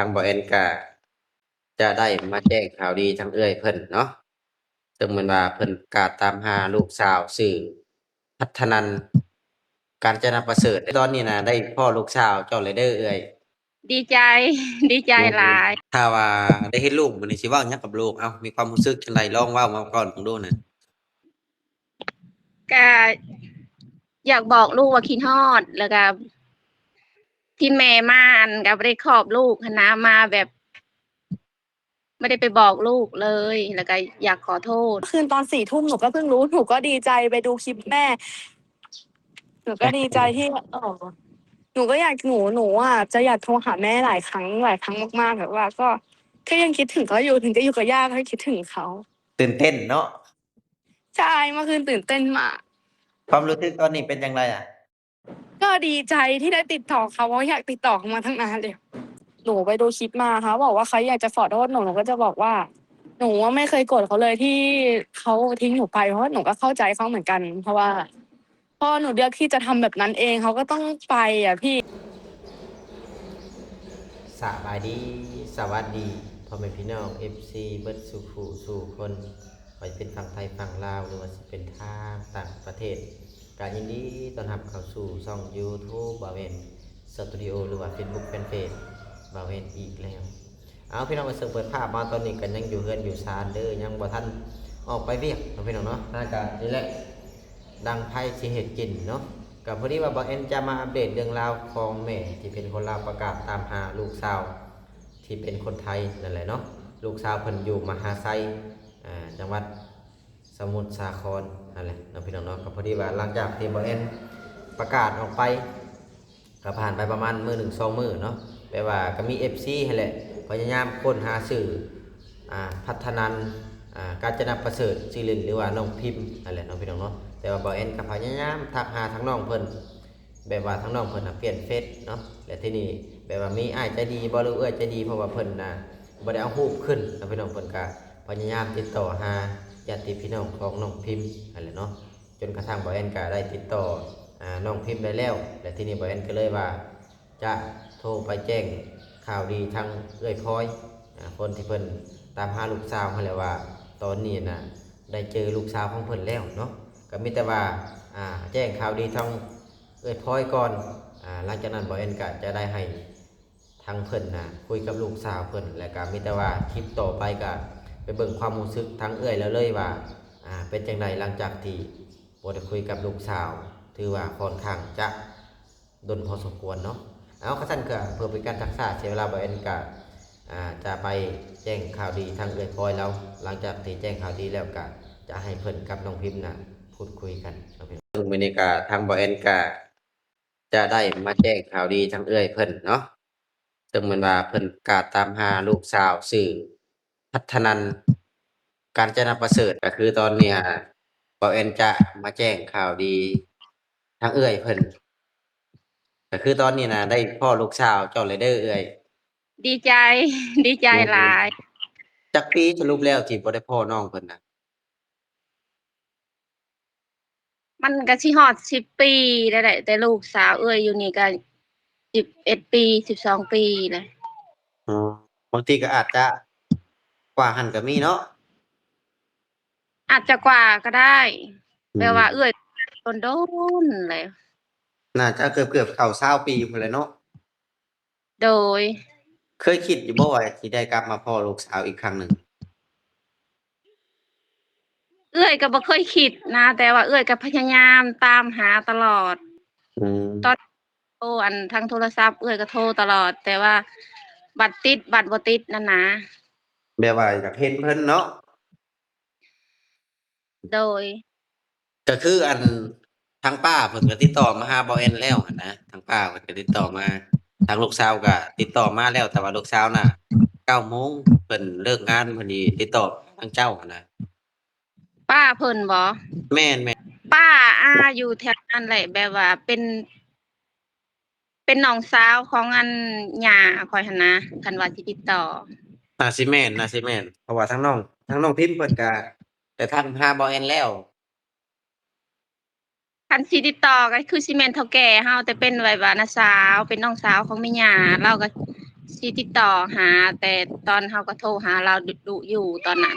າງບໍ່ແອນກະຈະໄດ້ມາແຈ້ງຂ່າວດີທາງເອື້ອຍເພິ່ນເນາະ ເຊິ່ງແມ່ນວ່າເພິ່ນກະຕາມຫາລູກສາວຊື່ພັດທະນັນ ການຈະນະປະເສີດ ຕອນນີ້ນະໄດ້ພໍ້ລູກສາວເຈົ້າແລ້ວເດີເອື້ອຍ. ດີໃຈ ດີໃຈຫຼາຍ. ຖ້າວ່າໄດ້ເຫັນລູກມື້ນີ້ຊິເວົ້າຫຍັງກັບລູກ? ເອົ້າ ມີຄວາມຮູ້ສຶກຈັ່ງໃດ? ລອງເວົ້າມາກ່ອນເບິ່ງດູນະ. ກະຢາກບອກລູກວ່າຄິດຮອດ ແລ້ວກະທີ່ແມ່ມາ ອັນ ກະບໍ່ໄດ້ຂອບລູກຫັ້ນນະ ມາແບບ ບໍ່ໄດ້ໄປບອກລູກເລີຍ ແລ້ວກະຢາກຂໍໂທດ. ຄືນຕອນສີ່ທຸ່ມ ໜູກໍເພິ່ງຮູ້ ໜູກໍດີໃຈ ໄປດູຄລິບແມ່ ໜູກໍດີໃຈທີ່ ເອີ ໜູກໍຢາກ ໜູ ໜູອະຈະຢາກໂທຫາແມ່ຫຼາຍຄັ້ງ ຫຼາຍຄັ້ງມາກໆ ແບບວ່າກໍ ກໍຍັງຄິດເຖິງເຂົາຢູ່ ເຖິງຈະຢູ່ກັບຍ່າກໍຄິດເຖິງເຂົາ. ຕື່ນເຕັ້ນເນາະ. ໃຊ່ ເມື່ອຄືນຕື່ນເຕັ້ນມາກ. ຄວາມຮູ້ສຶກຕອນນີ້ເປັນຈັ່ງໃດອະ? ກໍດີໃຈທີ່ໄດ້ຕິດຕໍ່ເຂົາ ເພາະຢາກຕິດຕໍ່ເຂົາມາຕັ້ງນານແລ້ວ. ໜູໄປດູຄລິບມາ ເຂົາບອກວ່າເຂົາຢາກຈະຂໍໂທດໜູ ໜູກໍຈະບອກວ່າ ໜູວ່າໄມ່ເຄີຍໂກດເຂົາເລີຍທີ່ເຂົາຖິ້ມໜູໄປ ເພາະວ່າໜູກໍເຂົ້າໃຈເຂົາເໝືອນກັນ ເພາະວ່າ ເພາະໜູເລືອກທີ່ຈະທຳແບບນັ້ນເອງ ເຂົາກໍຕ້ອງໄປອະພີ່. ສະບາຍດີ ສະຫວັດດີ ພໍ່ແມ່ພີ່ນ້ອງ ເອັຟຊີ ເບິດສູ່ຜູ້ສູ່ຄົນ ບໍ່ວ່າຈະເປັນຝັ່ງໄທຝັ່ງລາວ ຫຼືວ່າຊິເປັນທາງຕ່າງປະເທດ ກະຍິນດີຕ້ອນຮັບເຂົ້າສູ່ຊ່ອງຢູທູບບ່າວແວ່ນສະຕູດິໂອ ຫຼືວ່າເຟສບຸກແຟນເພຈບ່າວແວ່ນອີກແລ້ວ. ເອົາ ພີ່ນ້ອງ ເຊິ່ງເປີດພາບມາຕອນນີ້ກໍຍັງຢູ່ເຮືອນຢູ່ຊານເດີ ຍັງບໍ່ທັນອອກໄປວຽກເນາະ ພີ່ນ້ອງເນາະ. ຫາກະນີ້ແຫຼະ ດັງໄຟຊິເຮັດກິນເນາະ. ກໍພໍດີວ່າບ່າວແອນຈະມາອັບເດດເລື່ອງລາວຂອງແມ່ທີ່ເປັນຄົນລາວປະກາດຕາມຫາລູກສາວທີ່ເປັນຄົນໄທນັ້ນແຫຼະເນາະ. ລູກສາວເພິ່ນຢູ່ມະຫາໄຊ ອ່າ ຈັງຫວັດ ສະໝຸດສາຄອນຫັ້ນແຫຼະເນາະ ພີ່ນ້ອງເນາະ. ກໍພໍດີວ່າຫຼັງຈາກທີ່ບ່າວແອນປະກາດອອກໄປ ກໍຜ່ານໄປປະມານມື້ໜຶ່ງສອງມື້ເນາະ ແປວ່າກໍມີເອັຟຊີຫັ້ນແຫຼະ ພະຍາຍາມຄົ້ນຫາຊື່ ອ່າ ພັດທະນັນ ອ່າ ການຈະນະປະເສີດ ຊື່ຫຼິ້ນ ຫຼືວ່ານ້ອງພິມຫັ້ນແຫຼະເນາະ ພີ່ນ້ອງເນາະ. ແຕ່ວ່າບ່າວແອນກໍພະຍາຍາມທັກຫາທາງນ້ອງເພິ່ນ ແບບວ່າທາງນ້ອງເພິ່ນນະປ່ຽນເຟສເນາະ ແລະ ທີນີ້ແບບວ່າມີອ້າຍໃຈດີບໍ່ ຫຼືເອື້ອຍໃຈດີ ເພາະວ່າເພິ່ນນະບໍ່ໄດ້ເອົາຮູບຂຶ້ນເນາະ ພີ່ນ້ອງ. ເພິ່ນກະພະຍາຍາມຕິດຕໍ່ຫາຍາດຕິພີ່ນ້ອງຂອງນ້ອງພິມຫັ້ນແຫຼະເນາະ ຈົນກະທັ້ງບ່າວແອນກະໄດ້ຕິດຕໍ່ ອາ ນ້ອງພິມໄດ້ແລ້ວ ແລະ ທີນີ້ບ່າວແອນກະເລີຍວ່າຈະໂທໄປແຈ້ງຂ່າວດີທາງເອື້ອຍພອຍ ອາ ຄົນທີ່ເພິ່ນຕາມຫາລູກສາວຫັ້ນແຫຼະວ່າ ຕອນນີ້ນະໄດ້ເຈີລູກສາວຂອງເພິ່ນແລ້ວເນາະ. ກະມີແຕ່ວ່າ ອາ ແຈ້ງຂ່າວດີທາງ ເອື້ອຍພອຍກ່ອນ ອາ ຫຼັງຈາກນັ້ນບ່າວແອນກະຈະໄດ້ໃຫ້ທາງເພິ່ນນະຄຸຍກັບລູກສາວເພິ່ນ ແລ້ວກະມີແຕ່ວ່າຄລິບຕໍ່ໄປກະໄປເບິ່ງຄວາມຮູ້ສຶກທາງເອື້ອຍລາວເລີຍວ່າ ອາ ເປັນຈັ່ງໃດຫຼັງຈາກທີ່ບໍ່ໄດ້ຄຸຍກັບລູກສາວ ຖືວ່າຂ້ອນຂ້າງຈະດົນພໍສົມຄວນເນາະ. ເອົາ ຄັນຊັ້ນກະເພື່ອເປັນການຊັກຊ້າເສຍເວລາ ບ່າວແອນກະ ອາ ຈະໄປແຈ້ງຂ່າວດີທາງເອື້ອຍພອຍລາວ ຫຼັງຈາກທີ່ແຈ້ງຂ່າວດີແລ້ວກະຈະໃຫ້ເພິ່ນກັບນ້ອງພິມນະພູດຄຸຍກັນເນາະ ພີ່ນ້ອງ. ເຊິ່ງມື້ນີ້ກະທາງບ່າວແອນກະຈະໄດ້ມາແຈ້ງຂ່າວດີທາງເອື້ອຍເພິ່ນເນາະ ເຊິ່ງແມ່ນວ່າເພິ່ນກະຕາມຫາລູກສາວຊື່ພັດທະນັນ ການຈະນະປະເສີດ ກະຄືຕອນນີ້ ອາ ບ່າວແອນຈະມາແຈ້ງຂ່າວດີທາງເອື້ອຍເພິ່ນ ກະຄືຕອນນີ້ນະໄດ້ພໍ້ລູກສາວເຈົ້າແລ້ວເດີເອື້ອຍ. ດີໃຈ ດີໃຈຫຼາຍ. ຈັກປີສະຫຼຸບແລ້ວທີ່ບໍ່ໄດ້ພໍ້ນ້ອງເພິ່ນນະ? ມັນກະຊິຮອດສິບປີແລ້ວແຫຼະ ແຕ່ລູກສາວເອື້ອຍຢູ່ນີ້ກະສິບເອັດປີ ສິບສອງປີແລ້ວ. ອໍ ບາງທີກະອາດຈະກວ່າຫັ້ນກະມີເນາະ. ອາດຈະກວ່າກໍໄດ້ ອືມ ແປວ່າເອື້ອຍດົນໆແລ້ວ ໜ້າຈະເກືອບໆເຂົ້າຊາວປີພຸ້ນແຫຼະເນາະ. ໂດຍ. ເຄີຍຄິດຢູ່ບໍ່ວ່າຊິໄດ້ກັບມາພໍ້ລູກສາວອີກຄັ້ງໜຶ່ງ? ເອື້ອຍກໍບໍ່ເຄີຍຄິດນະ ແຕ່ວ່າເອື້ອຍກໍພະຍາຍາມຕາມຫາຕະຫຼອດ. ອືມ. ຕອນໂທ ອັນ ທາງໂທລະສັບເອື້ອຍກໍໂທຕະຫຼອດ ແຕ່ວ່າບັດຕິດບັດບໍ່ຕິດນັ້ນນະ. ແບບວ່າຢາກເຫັນເພິ່ນເນາະ. ໂດຍ. ກໍຄືອັນທາງປ້າເພິ່ນກໍຕິດຕໍ່ມາຫາບ່າວແອນແລ້ວຫັ້ນນະ ທາງປ້າເພິ່ນກໍຕິດຕໍ່ມາ ທາງລູກສາວກໍຕິດຕໍ່ມາແລ້ວ ແຕ່ວ່າລູກສາວນະ ເກົ້າໂມງເພິ່ນເລີກງານ ເພິ່ນຊິຕິດຕໍ່ທາງເຈົ້າຫັ້ນນະ. ປ້າເພິ່ນບໍ? ແມ່ນໆ. ປ້າ ອາ ຢູ່ແຖວນັ້ນແຫຼະ ແບບວ່າເປັນ ເປັນນ້ອງສາວຂອງອັນຍ່າຂ້ອຍຫັ້ນນະ ຄັນວ່າຊິຕິດຕໍ່. ໜ້າຊິແມ່ນ ໜ້າຊິແມ່ນ ເພາະວ່າທາງນ້ອງ ທາງນ້ອງພິມເພິ່ນກະໄດ້ທັກຫາບ່າວແອນແລ້ວ. ຄັນຊິຕິດຕໍ່ກໍຄືຊິແມ່ນເຖົ້າແກ່ເຮົາ ແຕ່ເປັນແບບວ່ານ້າສາວ ເປັນນ້ອງສາວຂອງແມ່ຍ່າ ລາວກໍ ຊິຕິດຕໍ່ຫາ ແຕ່ຕອນເຮົາກໍໂທຫາລາວດຸຢູ່ຕອນນັ້ນ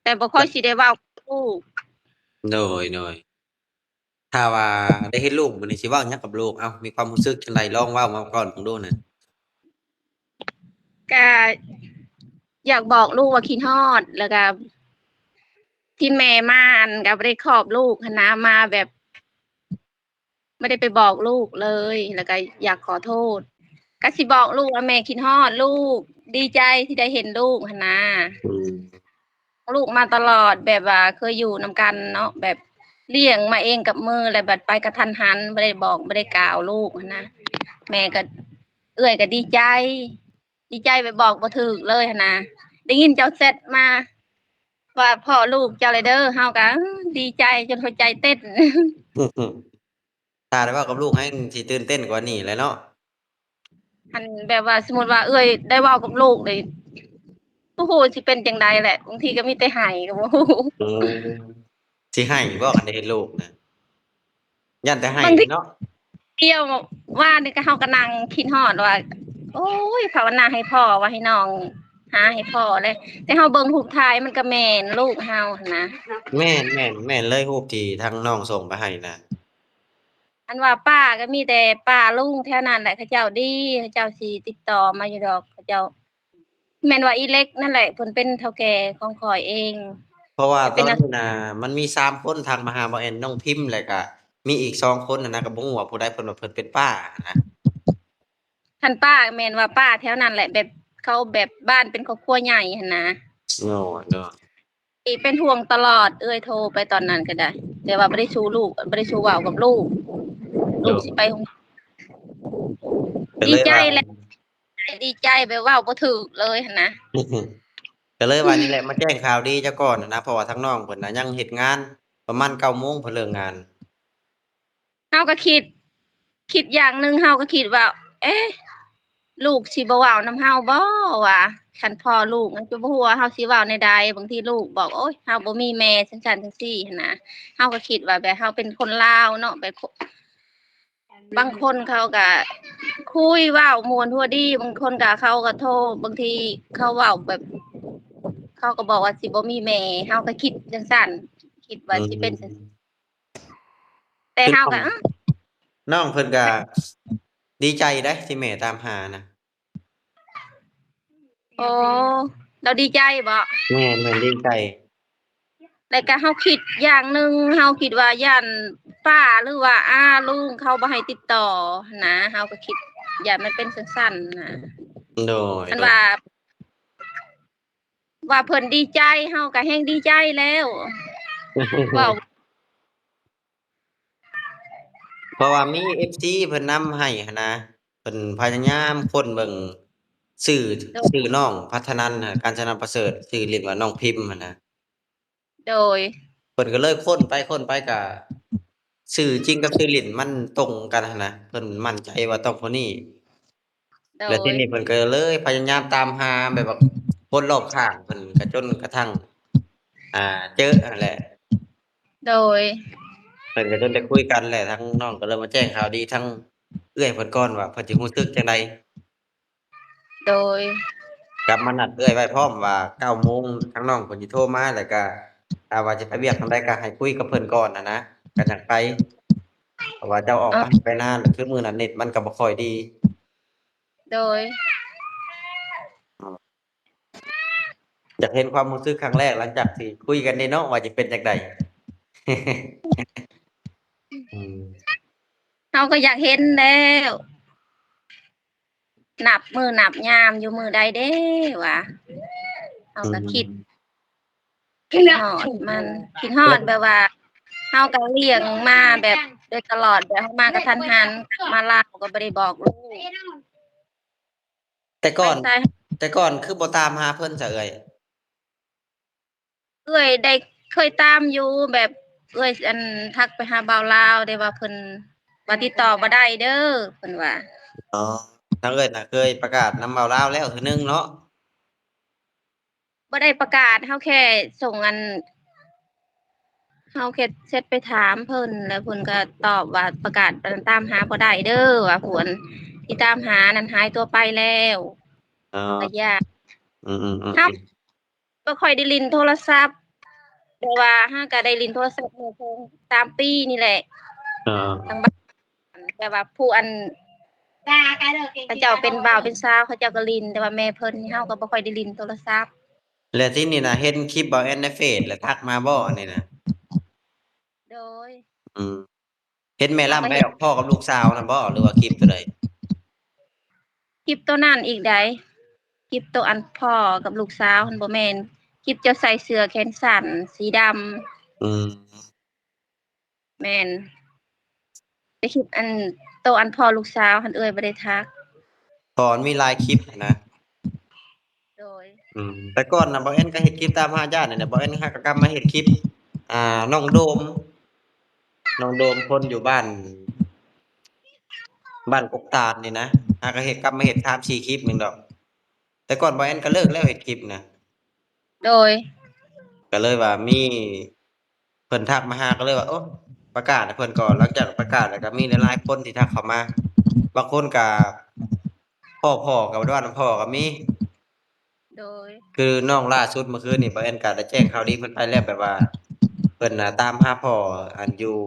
ແຕ່ບໍ່ຄ່ອຍຊິໄດ້ເວົ້າກັບລູກ. ໂດຍ ໂດຍ. ຖ້າວ່າໄດ້ເຫັນລູກມື້ນີ້ ຊິເວົ້າຫຍັງກັບລູກ? ເອົ້າ ມີຄວາມຮູ້ສຶກຈັ່ງໃດ? ລອງເວົ້າມາກ່ອນເບິ່ງດູນະ. ກະຢາກບອກລູກວ່າຄິດຮອດ ແລ້ວກະທີ່ແມ່ມາ ອັນ ກະບໍ່ໄດ້ຂອບລູກຫັ້ນນະ ມາແບບ ບໍ່ໄດ້ໄປບອກລູກເລີຍ ແລ້ວກະຢາກຂໍໂທດ. ກະຊິບອກລູກວ່າແມ່ຄິດຮອດລູກ ດີໃຈທີ່ໄດ້ເຫັນລູກຫັ້ນນະ. ອືມ. ລູກມາຕະຫຼອດ ແບບວ່າເຄີຍຢູ່ນຳກັນເນາະ ແບບລ້ຽງມາເອງກັບມື ແລ້ວບັດໄປກະທັນຫັນ ບໍ່ໄດ້ບອກບໍ່ໄດ້ກ່າວລູກຫັ້ນນະ. ແມ່ກໍ ເອື້ອຍກໍດີໃຈ ດີໃຈແບບບອກບໍ່ຖືກເລີຍຫັ້ນນະ. ໄດ້ຍິນເຈົ້າແຊັດມາວ່າພໍ້ລູກເຈົ້າແລ້ວເດີ ເຮົາກໍ ເອີ ດີໃຈຈົນຫົວໃຈເຕັ້ນ. ຖ້າໄດ້ເວົ້າກັບລູກແຮ່ງຊິຕື່ນເຕັ້ນກວ່ານີ້ແຫຼະເນາະ. ອັນ ແບບວ່າສົມມຸດວ່າເອື້ອຍໄດ້ເວົ້າກັບລູກນີ້ ບໍ່ຮູ້ຊິເປັນຈັ່ງໃດແຫຼະ ບາງທີກໍມີແຕ່ໄຫ້ກໍບໍ່ຮູ້. ອືມ ຊິໄຫ້ບໍ່ ຄັນໄດ້ເຫັນລູກນະ? ຢ້ານແຕ່ໄຫ້ເນາະ. ບາງທີ ດຽວວານນີ້ກໍ ເຮົາກໍນັ່ງຄິດຮອດວ່າ ໂອ້ຍ ພາວະນາໃຫ້ພໍ້ວ່າ ໃຫ້ນ້ອງຫາໃຫ້ພໍ້ແຫຼະ ແຕ່ເຮົາເບິ່ງຮູບຖ່າຍມັນກໍແມ່ນລູກເຮົາຫັ້ນນະ. ແມ່ນໆ ແມ່ນເລີຍ ຮູບທີ່ທາງນ້ອງສົ່ງໄປໃຫ້ນະ. ອັນວ່າປ້າກໍມີແຕ່ປ້າລຸງແຖວນັ້ນແຫຼະ ເຂົາເຈົ້າດີ ເຂົາເຈົ້າຊິຕິດຕໍ່ມາຢູ່ດອກ ເຂົາເຈົ້າ ແມ່ນວ່າອີເລັກນັ້ນແຫຼະ ເພິ່ນເປັນເຖົ້າແກ່ຂອງຂ້ອຍເອງ. ເພາະວ່າຕອນນັ້ນນະ ມັນມີສາມຄົນທັກມາຫາບໍ່ແອນ ນ້ອງພິມ ແລ້ວກະມີອີກສອງຄົນຫັ້ນນະ ກໍບໍ່ຮູ້ວ່າຜູ້ໃດ ເພິ່ນວ່າເພິ່ນເປັນປ້າຫັ້ນນະ. ຄັນປ້າແມ່ນວ່າປ້າແຖວນັ້ນແຫຼະ ແບບເຂົາແບບບ້ານເປັນຄອບຄົວໃຫຍ່ຫັ້ນນະ. ໂດຍ ໂດຍ. ທີ່ເປັນຫ່ວງຕະຫຼອດ ເອື້ອຍໂທໄປຕອນນັ້ນກໍໄດ້ ແຕ່ວ່າບໍ່ໄດ້ສູ່ລູກ ບໍ່ໄດ້ສູ່ເວົ້າກັບລູກ ລູກຊິໄປໂຮງ ກໍເລີຍ ດີໃຈແຫຼະ ດີໃຈແບບເວົ້າບໍ່ຖືກເລີຍຫັ້ນນະ. ກໍເລີຍວ່ານີ້ແຫຼະ ມາແຈ້ງຂ່າວດີເຈົ້າກ່ອນນະ ເພາະວ່າທາງນ້ອງເພິ່ນນະຍັງເຮັດງານ ປະມານເກົ້າໂມງເພິ່ນເລີກງານ. ເຮົາກໍຄິດ ຄິດຢ່າງໜຶ່ງ ເຮົາກໍຄິດວ່າ ເອະ ລູກຊິບໍ່ເວົ້ານຳເຮົາບໍ່ ວ່າ ຄັນພໍ້ລູກ ມັນກໍບໍ່ຮູ້ວ່າເຮົາຊິເວົ້າແນວໃດ. ບາງທີລູກບອກ ໂອ້ຍ ເຮົາບໍ່ມີແມ່ ຈັ່ງຊັ້ນຈັ່ງຊີ້ຫັ້ນນະ. ເຮົາກໍຄິດວ່າແບບເຮົາເປັນຄົນລາວເນາະ ແບບ ບາງຄົນເຂົາກໍຄຸຍເວົ້າມ່ວນຫົວດີ ບາງຄົນກໍເຂົາກໍໂທ ບາງທີເຂົາເວົ້າແບບ ເຂົາກໍບອກວ່າຊິບໍ່ມີແມ່ ເຮົາກໍຄິດຈັ່ງຊັ້ນ ຄິດວ່າຊິເປັນ ອືມ ຈັ່ງ ແຕ່ເຮົາກໍ ນ້ອງ ເອີ ນ້ອງເພິ່ນກໍດີໃຈເດ້ທີ່ແມ່ຕາມຫານະ. ໂອ້ ລາວດີໃຈບໍ? ແມ່ນໆ ດີໃຈ. ແລ້ວກໍເຮົາຄິດຢ່າງໜຶ່ງ ເຮົາຄິດວ່າຢ້ານປ້າ ຫຼືວ່າອາລຸງເຂົາບໍ່ໃຫ້ຕິດຕໍ່ຫັ້ນນະ ເຮົາກໍຄິດຢ້ານມັນເປັນຈັ່ງຊັ້ນນະ. ໂດຍ ຄັນວ່າ ໂດຍ ວ່າເພິ່ນດີໃຈ ເຮົາກໍແຮ່ງດີໃຈແລ້ວ ເວົ້າ ເພາະວ່າມີເອັຟຊີເພິ່ນນຳໃຫ້ຫັ້ນນະ ເພິ່ນພະຍາຍາມຄົ້ນເບິ່ງຊື່ ໂດຍ ຊື່ນ້ອງພັດທະນັນ ການຊະນະປະເສີດ ຊື່ຫຼິ້ນວ່ານ້ອງພິມຫັ້ນນະ. ໂດຍ ເພິ່ນກໍເລີຍຄົ້ນໄປຄົ້ນໄປ ກະຊື່ຈິງກັບຊື່ຫຼິ້ນມັນຕົງກັນຫັ້ນນະ ເພິ່ນໝັ້ນໃຈວ່າຕ້ອງຄົນນີ້. ໂດຍ ແລ້ວທີນີ້ເພິ່ນກໍເລີຍພະຍາຍາມຕາມຫາແບບວ່າຄົນລອບຂ້າງເພິ່ນ ກະຈົນກະທັ່ງ ອ່າ ເຈີຫັ້ນແຫຼະ. ໂດຍ ເພິ່ນກໍຈົນໄດ້ຄຸຍກັນແຫຼະ ທາງນ້ອງກໍເລີຍມາແຈ້ງຂ່າວດີທາງເອື້ອຍເພິ່ນກ່ອນວ່າເພິ່ນຊິຮູ້ສຶກຈັ່ງໃດ. ໂດຍ ກັບມານັດເອື້ອຍໄວ້ພ້ອມວ່າເກົ້າໂມງ ທາງນ້ອງເພິ່ນຊິໂທມາ ແລ້ວກະຖ້າວ່າຊິໄປວຽກທາງໃດກະໃຫ້ຄຸຍກັບເພິ່ນກ່ອນຫັ້ນນະ ກະຈັ່ງໄປ ເພາະວ່າເຈົ້າອອກ ເອີ ໄປນານ ຄືມື້ນັ້ນເນັດມັນກໍບໍ່ຄ່ອຍດີ. ໂດຍ ຢາກເຫັນຄວາມຮູ້ສຶກຄັ້ງແລກຫຼັງຈາກທີ່ຄຸຍກັນເດ້ເນາະ ວ່າຈະເປັນຈັ່ງໃດ. ອືມ ເຮົາກໍຢາກເຫັນແລ້ວ ນັບມື້ນັບຍາມຢູ່ມື້ໃດເດ້ວ່າ ເຮົາກໍຄິດ ອືມ ຄິດຮອດມັນ ຄິດຮອດແບບວ່າ ເຮົາກໍລ້ຽງມາແບບໂດຍຕະຫຼອດ ແບບເຮົາມາກະທັນຫັນ ມາລາວກໍບໍ່ໄດ້ບອກລູກ. ແຕ່ກ່ອນ ແຕ່ກ່ອນຄືບໍ່ຕາມຫາເພິ່ນຊະເອື້ອຍ? ເອື້ອຍໄດ້ເຄີຍຕາມຢູ່ ແບບເອື້ອຍ ອັນ ທັກໄປຫາບ່າວລາວ ແຕ່ວ່າເພິ່ນວ່າຕິດຕໍ່ບໍ່ໄດ້ເດີ ເພິ່ນວ່າ. ອໍ ທາງເອື້ອຍນະເຄີຍປະກາດນຳບ່າວລາວແລ້ວເທື່ອໜຶ່ງເນາະ? ບໍ່ໄດ້ປະກາດ ເຮົາແຄ່ສົ່ງ ອັນ ເຮົາແຄ່ແຊັດໄປຖາມເພິ່ນ ແລ້ວເພິ່ນກໍຕອບວ່າປະກາດ ອັນ ຕາມຫາບໍ່ໄດ້ເດີ ວ່າຜູ້ ອັນ ທີ່ຕາມຫານັ້ນຫາຍຕົວໄປແລ້ວ. ເອີ ກໍຢ້ານ. ອືມໆໆໆ ເຮົາບໍ່ຄ່ອຍໄດ້ຫຼິ້ນໂທລະສັບ ແຕ່ວ່າເຮົາກໍໄດ້ຫຼິ້ນໂທລະສັບມື້ສອງສາມປີນີ້ແຫຼະ. ເອີ ທາງບ້ານ ແຕ່ວ່າຜູ້ອັນ ເຂົາເຈົ້າເປັນບ່າວເປັນສາວ ເຂົາເຈົ້າກໍຫຼິ້ນ ແຕ່ວ່າແມ່ເພິ່ນນີ້ ເຮົາກໍບໍ່ຄ່ອຍໄດ້ຫຼິ້ນໂທລະສັບ. ແລ້ວທີນີ້ນະ ເຫັນຄລິບບ່າວແອນໃນເຟສ ແລ້ວທັກມາບໍ່ອັນນີ້ນະ? ໂດຍ. ອືມ ເຫັນແມ່ລຳໄປອອກພໍ້ກັບລູກສາວນັ້ນບໍ່ ຫຼືວ່າຄລິບໂຕໃດ? ຄລິບໂຕນັ້ນອີກໃດ໋ ຄລິບໂຕອັນພໍ້ກັບລູກສາວຫັ້ນບໍ່ແມ່ນ ຄລິບເຈົ້າໃສ່ເສື້ອແຂນສັ້ນສີດຳ. ອືມ ແມ່ນ ແຕ່ຄລິບອັນ ໂຕອັນພໍ້ລູກສາວຫັ້ນເອື້ອຍບໍ່ໄດ້ທັກ ເພາະມັນມີຫຼາຍຄລິບນະ. ໂດຍ. ອືມ ແຕ່ກ່ອນນະ ບ່າວແອນກໍເຮັດຄລິບຕາມຫາຢ້ານນີ້ແຫຼະ ບ່າວແອນຫາກໍກັບມາເຮັດຄລິບ ອ່າ ນ້ອງໂດມ ນ້ອງໂດມຄົນຢູ່ບ້ານ ບ້ານກົກຕານນີ້ນະ ຫາກໍເຮັດ ກັບມາເຮັດສາມສີ່ຄລິບໜຶ່ງດອກ. ແຕ່ກ່ອນບ່າວແອນກໍເລີກແລ້ວເຮັດຄລິບນະ. ໂດຍ. ກໍເລີຍວ່າມີ ເພິ່ນທັກມາຫາ ກໍເລີຍວ່າ ໂອ້ ປະກາດໃຫ້ເພິ່ນກ່ອນ. ຫຼັງຈາກປະກາດແລ້ວກໍມີຫຼາຍໆຄົນທີ່ທັກເຂົ້າມາ ບາງຄົນກໍພໍ້ໆກັບວ່ານຳພໍ່ກໍມີ. ໂດຍ. ຄືນ້ອງລ່າສຸດເມື່ອຄືນນີ້ ບ່າວແອນກໍໄດ້ແຈ້ງຂ່າວດີເພິ່ນໄປແລ້ວ ແບບວ່າເພິ່ນນະຕາມຫາພໍ່ ອັນຢູ່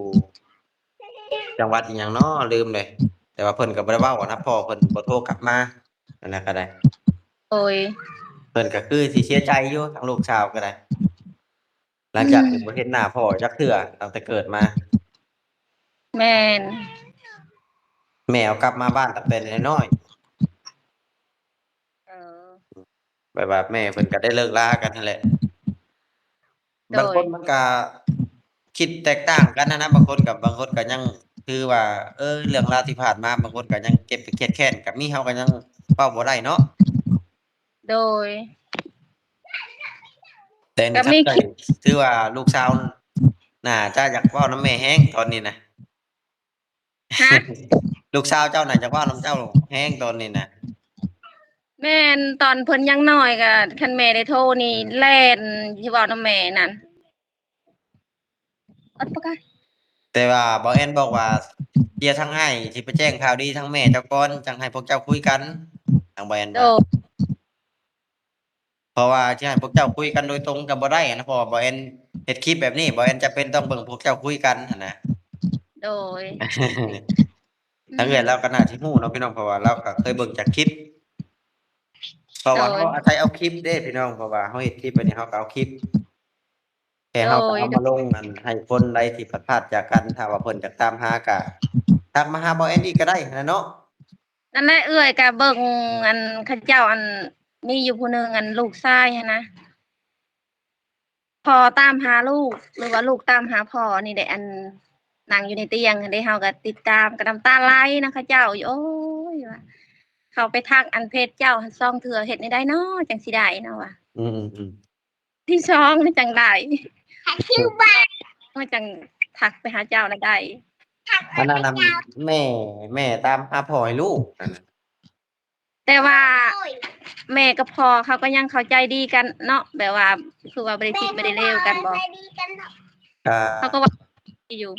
ຈັງຫວັດອີ່ຫຍັງເນາະ ລືມເລີຍ ແຕ່ວ່າເພິ່ນກໍບໍ່ໄດ້ເວົ້ານຳພໍ່ເພິ່ນ ບໍ່ໂທກັບມາ ອັນນັ້ນກໍໄດ້. ໂດຍ. ເພິ່ນກໍຄືຊິເສຍໃຈຢູ່ ທາງລູກສາວກໍໄດ້ ຫຼັງຈາກທີ່ບໍ່ເຫັນໜ້າພໍ່ຈັກເທື່ອຕັ້ງແຕ່ເກີດມາ. ແມ່ນ. ແມ່ເອົາກັບມາບ້ານຕັ້ງແຕ່ນ້ອຍໆ. ເອີ ແບບວ່າແມ່ເພິ່ນກໍໄດ້ເລີກລາກັນຫັ້ນແຫຼະ. ໂດຍ. ບາງຄົນມັນກໍຄິດແຕກຕ່າງກັນຫັ້ນນະ ບາງຄົນກໍ ບາງຄົນກໍຍັງຖືວ່າ ເອີ ເລື່ອງລາວທີ່ຜ່ານມາ ບາງຄົນກໍຍັງເຈັບໄປຄຽດແຄ້ນກໍມີ ເຮົາກໍຍັງເວົ້າບໍ່ໄດ້ເນາະ. ໂດຍ. ແຕ່ນີ້ ກໍມີ ຖືວ່າລູກສາວໜ້າຈະຢາກເວົ້ານຳແມ່ແຮງຕອນນີ້ນະ. ຮະ? ລູກສາວເຈົ້ານະຢາກເວົ້ານຳເຈົ້າແຮງຕອນນີ້ນະ. ແມ່ນ ຕອນເພິ່ນຍັງນ້ອຍກໍ ຄັນແມ່ໄດ້ໂທນີ້ ອືມ ແລ່ນຊິເວົ້ານຳແມ່ນັ້ນ. ແຕ່ວ່າບ່າວແອນບອກວ່າ ດຽວທາງອ້າຍຊິໄປແຈ້ງຂ່າວດີທາງແມ່ເຈົ້າກ່ອນ ຈັ່ງໃຫ້ພວກເຈົ້າຄຸຍກັນ ທາງບ່າວແອນວ່າ. ໂດຍ. ເພາະວ່າຊິໃຫ້ພວກເຈົ້າຄຸຍກັນໂດຍຕົງກໍບໍ່ໄດ້ນະ ເພາະວ່າບ່າວແອນເຮັດຄລິບແບບນີ້ ບ່າວແອນຈຳເປັນຕ້ອງເບິ່ງພວກເຈົ້າຄຸຍກັນຫັ້ນນະ. ໂດຍ. ທາງເອື້ອຍລາວກໍໜ້າຊິຮູ້ເນາະພີ່ນ້ອງ ເພາະວ່າລາວກໍເຄີຍເບິ່ງຈາກຄລິບ ເພາະວ່າ ໂດຍ ເຮົາອາໄສເອົາຄລິບເດ້ພີ່ນ້ອງ ເພາະວ່າເຮົາເຮັດຄລິບໄປນີ້ ເຮົາກໍເອົາຄລິບ ແຕ່ເຮົາກໍເອົາມາລົງ ໂດຍ ອັນໃຫ້ຄົນໃດທີ່ພັດພາກຈາກກັນ ຖ້າວ່າເພິ່ນຢາກຕາມຫາກໍທັກມາຫາບ່າວແອນອີກກໍໄດ້ຫັ້ນນະເນາະ. ນັ້ນແຫຼະ ເອື້ອຍກໍເບິ່ງ ອັນ ເຂົາເຈົ້າ ອັນ ມີຢູ່ຜູ້ໜຶ່ງ ອັນ ລູກຊາຍຫັ້ນນະ ພໍ່ຕາມຫາລູກ ຫຼືວ່າລູກຕາມຫາພໍ່ນີ້ແຫຼະ ອັນ ນັ່ງຢູ່ໃນຕຽງຫັ້ນເດ້ ເຮົາກໍຕິດຕາມ ກໍນ້ຳຕາໄຫຼນຳເຂົາເຈົ້າຢູ່ ໂອ້ຍ ວ່າ ເຂົ້າໄປທັກ ອັນ ເພຈເຈົ້າຫັ້ນສອງເທື່ອ ເຮັດແນວໃດເນາະ ຈັ່ງຊິໄດ້ເນາະ ວ່າ. ອືມໆໆ. ທີສອງນີ້ຈັ່ງໄດ້ ມັນຈັ່ງທັກໄປຫາເຈົ້າລະໄດ້ ອັນນັ້ນນະ ແມ່ ແມ່ຕາມຫາພໍ່ໃຫ້ລູກນັ້ນນະ. ແຕ່ວ່າແມ່ກັບພໍ່ເຂົາກໍຍັງເຂົ້າໃຈດີກັນເນາະ ແບບວ່າຄືວ່າບໍ່ໄດ້ຜິດບໍ່ໄດ້ເລວກັນບໍ ກໍເຂົາກໍເວົ້າດີຢູ່.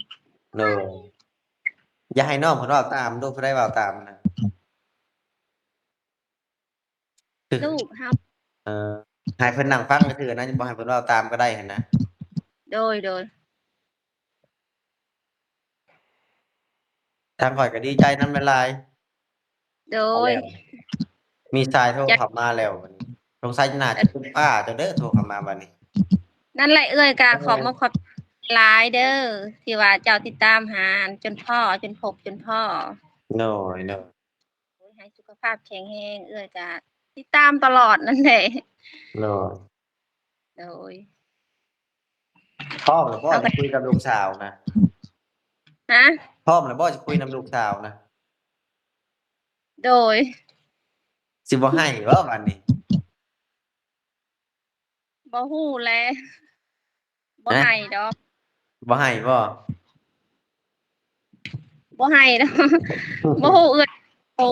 ໂດຍ. ຢ່າໃຫ້ນ້ອງເພິ່ນເວົ້າຕາມ ລູກຜູ້ໃດເວົ້າຕາມນະ. ລູກເຮົາ ເອີ ໃຫ້ເພິ່ນນັ່ງຟັງຊື່ໆນະ ບໍ່ໃຫ້ເພິ່ນເວົ້າຕາມກໍໄດ້ຫັ້ນນະ. ໂດຍ ໂດຍ. ທາງຂ້ອຍກໍດີໃຈນຳຫຼາຍໆ. ໂດຍ. ມີສາຍໂທເຂົ້າມາແລ້ວ ສົງໄສໜ້າຈະເປັນປ້າເຈົ້າເດີ ໂທເຂົ້າມາບັດນີ້. ນັ້ນແຫຼະ ເອື້ອຍກໍ ເອີ ຂອບມຸກຂອບໃຈຫຼາຍເດີ ທີ່ວ່າເຈົ້າຕິດຕາມຫາ ຈົນພໍ້ ຈົນພົບ ຈົນພໍ້. ໂດຍ ໂດຍ. ໂອ້ຍ ໃຫ້ສຸຂະພາບແຂງແຮງ ເອື້ອຍກະຕິດຕາມຕະຫຼອດນັ້ນແຫຼະ. ໂດຍ ໂດຍ. ພ້ອມແລ້ວບໍ່ ເອົາ ຊິຄຸຍກັບລູກສາວນະ? ຮະ? ພ້ອມແລ້ວບໍ່ ຊິຄຸຍນຳລູກສາວນະ? ໂດຍ. ຊິບໍ່ໃຫ້ບໍ່ບາດນີ້? ບໍ່ຮູ້ແຫຼະ ບໍ່ໃຫ້ດອກ. ບໍ່ໃຫ້ບໍ່? ບໍ່ໃຫ້ດອກ. ບໍ່ຮູ້ເອື້ອຍ ໂອ້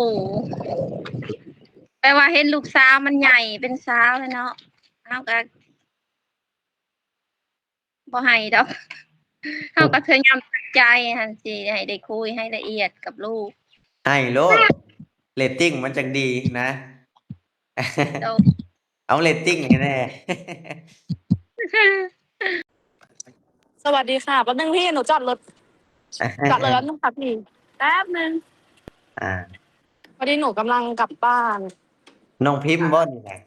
ແປວ່າເຫັນລູກສາວມັນໃຫຍ່ເປັນສາວແລ້ວເນາະ ເຮົາກໍບໍ່ໃຫ້ດອກ. ເຮົາກໍພະຍາຍາມຕັ້ງໃຈຫັ້ນ ຊິໃຫ້ໄດ້ຄຸຍໃຫ້ລະອຽດກັບລູກ. ໃຫ້ໂລດ. ເຣດຕິງມັນຈັ່ງດີນະ. ໂດຍ. ເອົາເຣດຕິງໃຫ້ແດ່. ສະຫວັດດີຄ່ະ. ແປັບໜຶ່ງພີ່ ໜູຈອດລົດ ຈອດລົດແປັບໜຶ່ງຄ່ະພີ່ ແປັບໜຶ່ງ. ອ່າ ພໍດີໜູກຳລັງກັບບ້ານ. ນ້ອງພິມບໍ່ນີ້ນະ?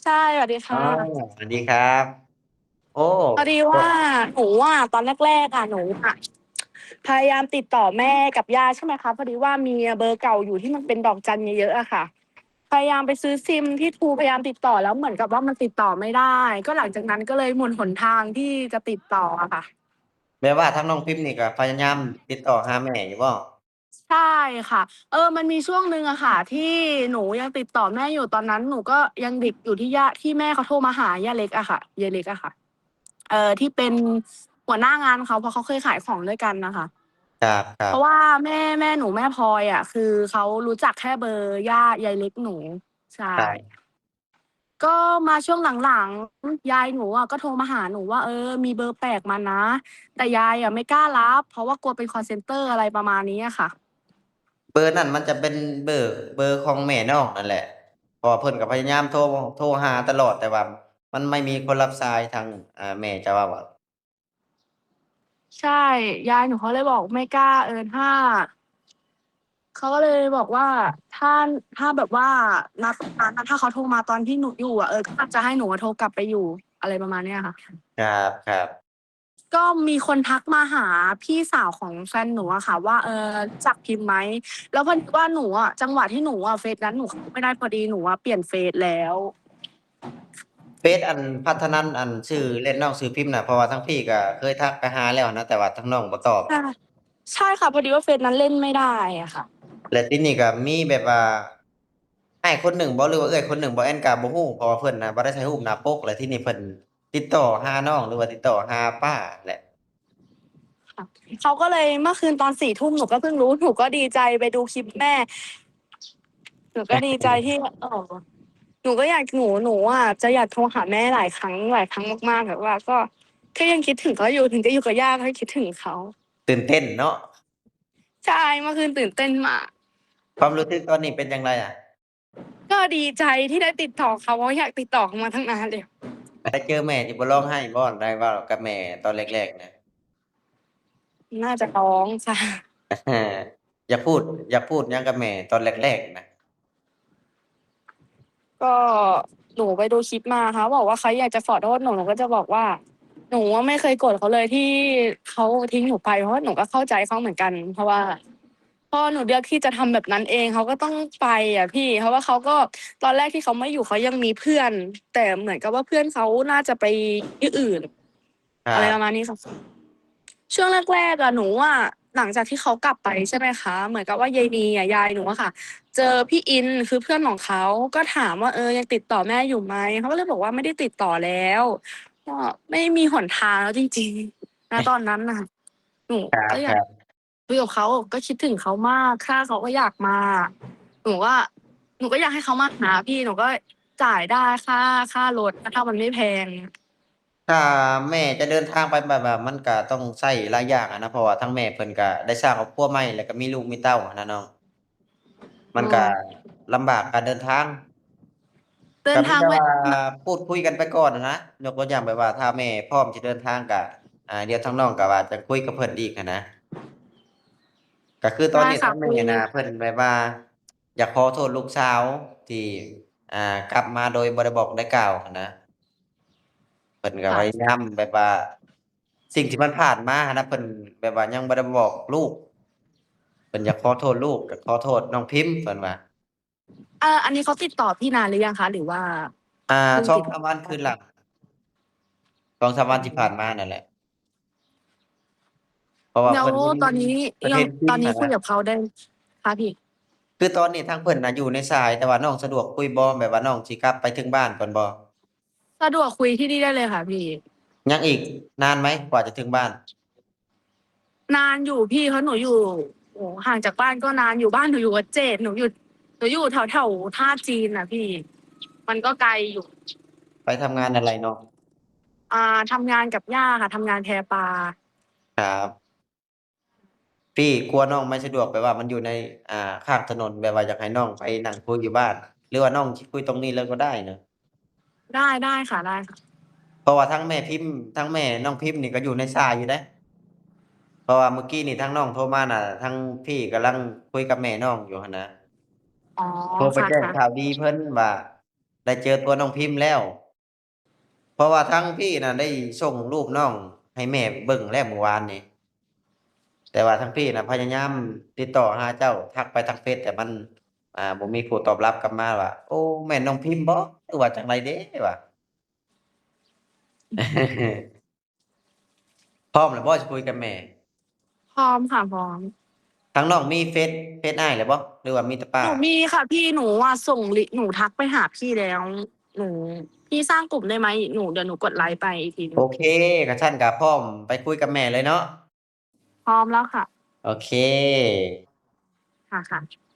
ໃຊ່ ສະຫວັດດີຄ່ະ. ອໍ ສະຫວັດດີຄັບ. ໂອ້ ພໍດີວ່າ ໂອ້ ໜູອະ ຕອນແລກໆອະ ໜູອະ ພະຍາຍາມຕິດຕໍ່ແມ່ກັບຍ່າ ໃຊ່ໄໝຄະ? ພໍດີວ່າມີເບີເກົ່າຢູ່ທີ່ມັນເປັນດອກຈັນເຍີະໆອະຄ່ະ. ພະຍາຍາມໄປຊື້ຊິມທີ່ທູ ພະຍາຍາມຕິດຕໍ່ ແລ້ວເໝືອນກັບວ່າມັນຕິດຕໍ່ໄມ່ໄດ້. ກໍຫຼັງຈາກນັ້ນກໍເລີຍໝົດຫົນທາງທີ່ຈະຕິດຕໍ່ອະຄ່ະ. ແບບວ່າທາງນ້ອງພິມນີ້ກໍພະຍາຍາມຕິດຕໍ່ຫາແມ່ຢູ່ບໍ່? ໃຊ່ຄ່ະ. ເອີ ມັນມີຊ່ວງໜຶ່ງອະຄ່ະ ທີ່ໜູຍັງຕິດຕໍ່ແມ່ຢູ່. ຕອນນັ້ນໜູກໍຍັງເດັກຢູ່ ທີ່ຍ່າ ທີ່ແມ່ເຂົາໂທມາຫາຍ່າເລັກອະຄ່ະ ຍາຍເລັກອະຄ່ະ. ເອີ ທີ່ເປັນຫົວໜ້າງານເຂົາ ເພາະເຂົາເຄີຍຂາຍຂອງດ້ວຍກັນນະຄະ. ຄັບໆ. ເພາະວ່າແມ່ ແມ່ໜູ ແມ່ພອຍອະ ຄືເຂົາຮູ້ຈັກແຄ່ເບີຍ່າ ຍາຍເລັກໜູ. ໃຊ່. ກໍມາຊ່ວງຫຼັງໆ ຍາຍໜູອະກໍໂທມາຫາໜູວ່າ ເອີ ມີເບີແປກມານະ ແຕ່ຍາຍອະໄມ່ກ້າຮັບ ເພາະວ່າກົວເປັນຄອລເຊັນເຕີ ອະໄລປະມານນີ້ອະຄ່ະ. ເບີນັ້ນມັນຈະເປັນເບີ ເບີຂອງແມ່ນ້ອງນັ້ນແຫຼະ ເພາະວ່າເພິ່ນກໍພະຍາຍາມໂທ ໂທຫາຕະຫຼອດ ແຕ່ວ່າມັນໄມ່ມີຄົນຮັບສາຍ. ທາງ ອາ ແມ່ຈະເວົ້າວ່າ ໃຊ່ ຍາຍໜູເຂົາເລີຍບອກ ໄມ່ກ້າເອີ້ນຫາ. ເຂົາກໍເລີຍບອກວ່າ ຖ້າ ຖ້າແບບວ່າ ນະ ຕອນນັ້ນ ຖ້າເຂົາໂທມາຕອນທີ່ໜູຢູ່ອະ ເອີ ກໍອາດຈະໃຫ້ໜູໂທກັບໄປຢູ່ ອະໄລປະມານນີ້ອະຄ່ະ. ຄັບໆ. ກໍມີຄົນທັກມາຫາພີ່ສາວຂອງແຟນໜູອະຄ່ະ ວ່າ ເອີ ຮູ້ຈັກພິມໄໝ? ແລ້ວພໍດີວ່າໜູອະ ຈັງຫວະທີ່ໜູອະ ເຟສນັ້ນໜູເຂົ້າໄມ່ໄດ້ ພໍດີໜູອະປ່ຽນເຟສແລ້ວ. ເຟສອັນພັດທະນັນ ອັນຊື່ເຫຼັ້ນນ້ອງຊື່ພິມນະ ເພາະວ່າທາງພີ່ກໍເຄີຍທັກໄປຫາແລ້ວນະ ແຕ່ວ່າທາງນ້ອງບໍ່ຕອບ. ໃຊ່ ໃຊ່ຄ່ະ ພໍດີວ່າເຟສນັ້ນເຫຼັ້ນໄມ່ໄດ້ອະຄ່ະ. ແລະ ທີນີ້ກໍມີແບບວ່າ ອ້າຍຄົນໜຶ່ງບໍ ຫຼືວ່າເອື້ອຍຄົນໜຶ່ງບໍ ແອນກໍບໍ່ຮູ້ ເພາະວ່າເພິ່ນນະບໍ່ໄດ້ໃສ່ຮູບໜ້າປົກ. ແລະ ທີນີ້ເພິ່ນຕິດຕໍ່ຫານ້ອງ ຫຼືວ່າຕິດຕໍ່ຫາປ້າແຫຼະ. ເຂົາກໍເລີຍ ເມື່ອຄືນຕອນສີ່ທຸ່ມ ໜູກໍເພິ່ງຮູ້ ໜູກໍດີໃຈໄປດູຄລິບແມ່ ໜູກໍດີໃຈທີ່ ເອີ ໜູກໍຢາກ ໜູ ໜູອະຈະຢາກໂທຫາແມ່ຫຼາຍຄັ້ງ ຫຼາຍຄັ້ງມາກໆ ແບບວ່າກໍ ກໍຍັງຄິດເຖິງເຂົາຢູ່ ເຖິງຈະຢູ່ກັບຍ່າກໍຄິດເຖິງເຂົາ. ຕື່ນເຕັ້ນເນາະ. ໃຊ່ ເມື່ອຄືນຕື່ນເຕັ້ນມາກ. ຄວາມຮູ້ສຶກຕອນນີ້ເປັນຈັ່ງໃດອະ? ກໍດີໃຈທີ່ໄດ້ຕິດຕໍ່ເຂົາ ເພາະຢາກຕິດຕໍ່ເຂົາມາຕັ້ງນານແລ້ວ. ໄດ້ເຈີແມ່ທີ່ບໍ່ຮ້ອງໄຫ້ບໍ່? ໄດ້ເວົ້າກັບແມ່ຕອນແລກໆນະ? ໜ້າຈະຮ້ອງຊະ. ຢາກພູດ ຢາກພູດຫຍັງກັບແມ່ຕອນແລກໆນະ? ກໍໜູໄປດູຄລິບມາ ເຂົາບອກວ່າເຂົາຢາກຈະຂໍໂທດໜູ ໜູກໍຈະບອກວ່າ ໜູອະໄມ່ເຄີຍໂກດເຂົາເລີຍທີ່ເຂົາຖິ້ມໜູໄປ ເພາະວ່າໜູກໍເຂົ້າໃຈເຂົາເໝືອນກັນ ເພາະວ່າ ພໍໜູເລືອກທີ່ຈະທຳແບບນັ້ນເອງ ເຂົາກໍຕ້ອງໄປອະພີ່ ເພາະວ່າເຂົາກໍ ຕອນແລກທີ່ເຂົາມາຢູ່ ເຂົາຍັງມີເພື່ອນ ແຕ່ເໝືອນກັບວ່າເພື່ອນເຂົາໜ້າຈະໄປທີ່ອື່ນ ອາ ອະໄລປະມານນີ້. ຊ່ວງແລກໆອະ ໜູອະ ຫຼັງຈາກທີ່ເຂົາກັບໄປໃຊ່ໄໝຄະ ເໝືອນກັບວ່າເຢຍນີອະ ຍາຍໜູອະຄ່ະ ເຈີພີ່ອິນ ຄືເພື່ອນຂອງເຂົາ ກໍຖາມວ່າ ເອີ ຍັງຕິດຕໍ່ແມ່ຢູ່ໄໝ? ເຂົາກໍເລີຍບອກວ່າ ໄມ່ໄດ້ຕິດຕໍ່ແລ້ວ ກໍໄມ່ມີຫົນທາງແລ້ວຈິງໆ ນະຕອນນັ້ນນະ. ໜູກໍຢາກ ຄຸຍກັບເຂົາ ກໍຄິດເຖິງເຂົາມາກ ຄ່າເຂົາກໍຢາກມາ ໜູວ່າ ໜູກໍຢາກໃຫ້ເຂົາມາຫາພີ່ ໜູກໍຈ່າຍໄດ້ຄ່າ ຄ່າລົດ ຖ້າມັນໄມ່ແພງ. ຖ້າແມ່ຈະເດີນທາງໄປແບບວ່າ ມັນກະຕ້ອງໃຊ້ຫຼາຍຢ່າງຫັ້ນນະ ເພາະວ່າທາງແມ່ເພິ່ນກະໄດ້ສ້າງຄອບຄົວໃໝ່ ແລ້ວກະມີລູກມີເຕົ້າຫັ້ນນະນ້ອງ ມັນກະ ເອີ ລຳບາກການເດີນທາງ. ເດີນທາງ ກະມີແຕ່ວ່າ ໄປ ພູດຄຸຍກັນໄປກ່ອນຫັ້ນນະ ຍົກຕົວຢ່າງແບບວ່າ ຖ້າແມ່ພ້ອມຈະເດີນທາງກະ ອ່າ ດຽວທາງນ້ອງກະວ່າຈະຄຸຍກັບເພິ່ນອີກຫັ້ນນະ. ກະຄືຕອນນີ້ ໄດ້ຄ່ະ ທາງແມ່ ຄຸຍ ນະ ເພິ່ນແບບວ່າຢາກຂໍໂທດລູກສາວທີ່ ອ່າ ກັບມາໂດຍບໍ່ໄດ້ບອກໄດ້ກ່າວຫັ້ນນະ. ເພິ່ນກໍ ຄ່ະ ພະຍາຍາມແບບວ່າ ສິ່ງທີ່ມັນຜ່ານມາຫັ້ນນະ ເພິ່ນແບບວ່າຍັງບໍ່ໄດ້ບອກລູກ ເພິ່ນຢາກຂໍໂທດລູກ ຢາກຂໍໂທດນ້ອງພິມ ເພິ່ນວ່າ. ເອີ ອັນນີ້ເຂົາຕິດຕໍ່ພີ່ນານຫຼືຍັງຄະ ຫຼືວ່າ ອ່າ ເພິ່ງ ສອງສາມວັນຄືນຫຼັງ ສອງສາມວັນທີ່ຜ່ານມານັ້ນແຫຼະ ເພາະວ່າ ແລ້ວ ເພິ່ນ ຕອນນີ້ ເພິ່ນເຫັນ ຕອນນີ້ຄຸຍກັບເຂົາໄດ້ ຄ່ະພີ່? ຄືຕອນນີ້ທາງເພິ່ນນະຢູ່ໃນສາຍ ແຕ່ວ່ານ້ອງສະດວກຄຸຍບໍ່? ແບບວ່ານ້ອງຊິກັບໄປເຖິງບ້ານກ່ອນບໍ່? ສະດວກຄຸຍທີ່ນີ້ໄດ້ເລີຍຄ່ະພີ່. ຍັງອີກນານໄໝກວ່າຈະເຖິງບ້ານ? ນານຢູ່ພີ່ ເພາະໜູຢູ່ ໂອ້ ຫ່າງຈາກບ້ານກໍນານຢູ່ ບ້ານໜູຢູ່ວັດເຈດ ໜູຢູ່ ໜູຢູ່ແຖວໆທ່າຈີນນະພີ່ ມັນກໍໄກຢູ່. ໄປທຳງານອະໄລເນາະ? ອ່າ ທຳງານກັບຍ່າຄ່ະ ທຳງານແພປາ. ຄັບ. ພີ່ ກົວນ້ອງບໍ່ສະດວກ ແບບວ່າມັນຢູ່ໃນ ອ່າ ຂ້າງຖະໜົນ ແບບວ່າຢາກໃຫ້ນ້ອງໄປນັ່ງຄຸຍຢູ່ບ້ານ ຫຼືວ່ານ້ອງຊິຄຸຍຕົງນີ້ເລີຍກໍໄດ້ນະ. ໄດ້ ໄດ້ຄ່ະ ໄດ້ຄ່ະ. ເພາະວ່າທັງແມ່ພິມ ທັງແມ່ນ້ອງພິມນີ້ກໍຢູ່ໃນສາຍຢູ່ເດ້. ເພາະວ່າມື້ກີ້ນີ້ທາງນ້ອງໂທມານະ ທາງພີ່ກຳລັງຄຸຍກັບແມ່ນ້ອງຢູ່ຫັ້ນນະ. ອໍ ໂທໄປແຈ້ງຂ່າວດີເພິ່ນວ່າ ໄດ້ເຈີຕົວນ້ອງພິມແລ້ວ. ເພາະວ່າທາງພີ່ນະໄດ້ສົ່ງຮູບນ້ອງໃຫ້ແມ່ເບິ່ງແລ້ວມື້ວານນີ້ ແຕ່ວ່າທາງພີ່ນະພະຍາຍາມຕິດຕໍ່ຫາເຈົ້າ ທັກໄປທາງເຟສ ແຕ່ມັນ ອ່າ ບໍ່ມີຜູ້ຕອບຮັບກັບມາວ່າ ໂອ້ ແມ່ນນ້ອງພິມບໍ່ ຫຼືວ່າຈັ່ງໃດເດ້ວ່າ. ພ້ອມແລ້ວບໍ່ຊິຄຸຍກັບແມ່? ພ້ອມຄ່ະ ພ້ອມ. ທາງນ້ອງມີເຟສ ເຟສອ້າຍແລ້ວບໍ່ ຫຼືວ່າມີແຕ່ປ້າ? ໜູມີຄ່ະພີ່ ໜູວ່າສົ່ງລິ ໜູທັກໄປຫາພີ່ແລ້ວ. ໜູ ພີ່ສ້າງກຸ່ມໄດ້ໄໝ? ໜູ ດຽວໜູກົດໄລໄປອີກທີໜຶ່ງ. ໂອເຄ ຄັນຊັ້ນກໍພ້ອມໄປຄຸຍກັບແມ່ເລີຍເນາະ. ພ້ອມແລ້ວຄ່ະ. ໂອເຄ ຄ່ະໆ.